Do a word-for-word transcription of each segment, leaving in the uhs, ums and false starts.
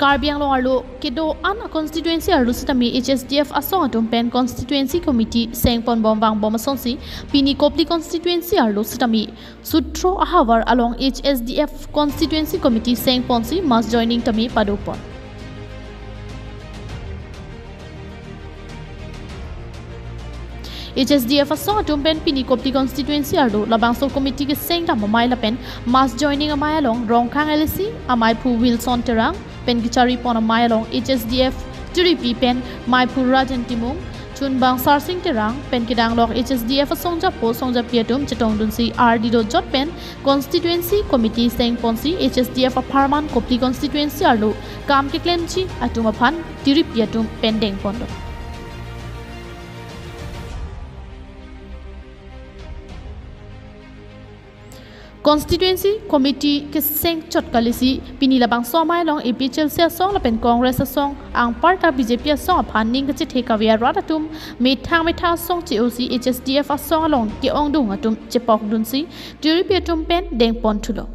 Karbi Anglong arlo kedo-an a constituency arlo sitame H S D F asong atum pen constituency committee sengponbom vangbom asonsi pini Kopili constituency arlo sitame Sutro ahavar along H S D F constituency committee sengponsi mass joining tame padopon. H S D F asong atum pen pini Kopili constituency arlo labangso committee kesengdam amei lapen mass joining amei along Rongkhang L A C ameiphu Wilson Terang pen kecharipon amei along H S D F tiripi pen meiphu Rajen Timung, chunbang Sarsing Terang pen kedanglok H S D F asongjapo songjapi atum chetongdunsi ardi dojot pen constituency committee sengponsi H S D F apharman Kopili constituency arlo kam keklemji atum aphan tiripi atum pen dengponlo. Constituency committee kesengchot kalisi pini labangso amei along A P H L C asong lapen Congress asong anparta B J P asong aphan ning kachethe kave arat atum methang methang asong che-osi H S D F asong along ke-ongdung atum chepokdunsi tiripi atum pen dengponthulo.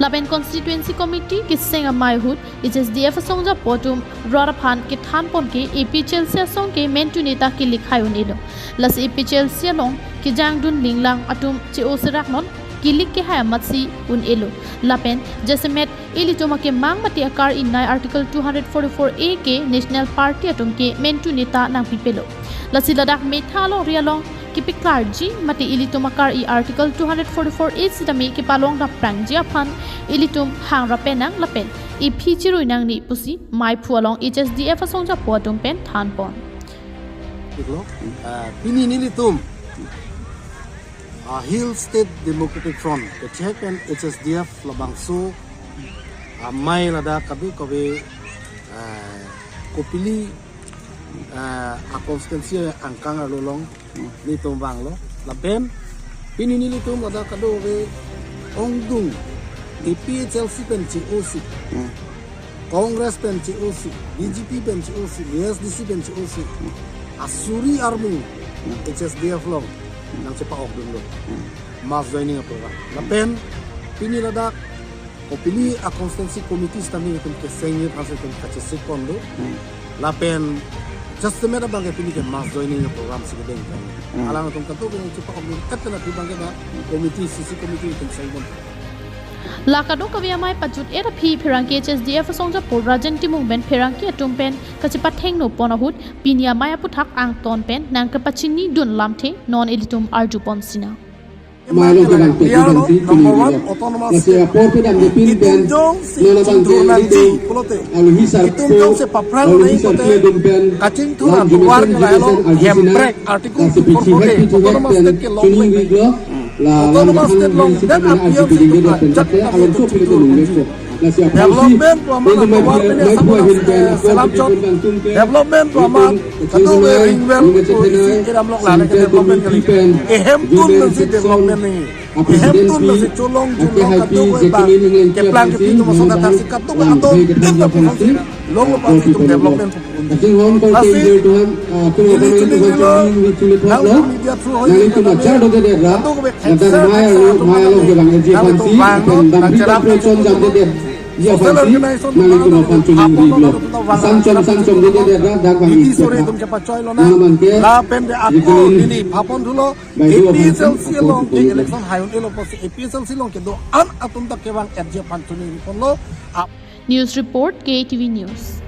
Lapen constituency committee keseng amei ahut H S D F asongjapo atum rat aphan kethanpon ke A P H L C asong ke mentu neta kilik hai un-elo. Lasi A P H L C along kejangdun linglang atum che-o serak non kilik kehai amatsi un-elo. Lapen jasemet ilitum akemang mate akar-i nei Article two hundred forty-four A ke National Party atum ke mentu neta nangpipelo. Lasi ladak methang alongri along kepeklarji mate ilitum akar-i Article two hundred forty-four A sitame kepalong dapprangji aphan ilitum hangra penang lapen iphi chirui nangne pusi meiphu along H S D F asongjapo atum pen thanpon. Iklo, ah, pini nelitum, ah, Hill State Democratic Front kechek pen H S D F labangso amei ladak kadokave, ah, Kopili, ah, a constituency angkang arlo along nelitum vanglo. Lapen pini nelitum ladak kadokave ongdung A P H L C pen che-osi, Congress pen che-osi, B J P pen che-osi, A S D C pen che-osi, asuri armu H S D F along nangchepa-okdunlo mass joining a program. Lapen pini ladak Kopili a constituency committee sitame itum kesengji aphansi itum kachesik ponlo. Lapen just a matter abang ke pini ke mass joining a program si kedeng kan. Alangtum kadokave nangchepa-okdun et pen aphi abang ke dak committee, C C committee itum sengpon. La kadokave amei pajut-et aphi pherangke H S D F asongjapo Rajen Timung pen pherangke atum pen kachepathengno pon ahut pini amei aputhak angton pen nangkepachinidun lamthe non ilitum arjupon sinang. Milo ke bang pe number one, autonomous state. Itum jongsi chingthur nangji pulote, itum jongsi paphrang nangji pulote, kachingthur atovar ke lahelo hemprek Article two four four A, autonomous state kelongle. Autonomous state longledet aphi jongsi itum ajat tame itum chingthur nangji. Development pu amat atovar pen Assam arat, eh, selam chot. Development pu amat kadokave ring well pu isi kedam lok lale ke development kali. Ehemtun nangji development nangji. Ehemtun nangji cholong junlong kadokave bang keplang kephi atum asong kethak si kadokave atum tin ta pu si longlo apotsi itum development pu. Lasi neli chini nilo, nangtum media through hoi kadokave extra extra atum nangtum vanglo, nangcherap nangji. Social organization atum vanglo, nangtum vanglo, nangtum vanglo. Iti sore itum chepachoilonang. Lapen de ako neli phaponthulo, A P H L C along ke election hai un-elo apotsi A P H L C along kedo-an atum ta kevang-etji aphan choningri ponlo. News report, K T V News.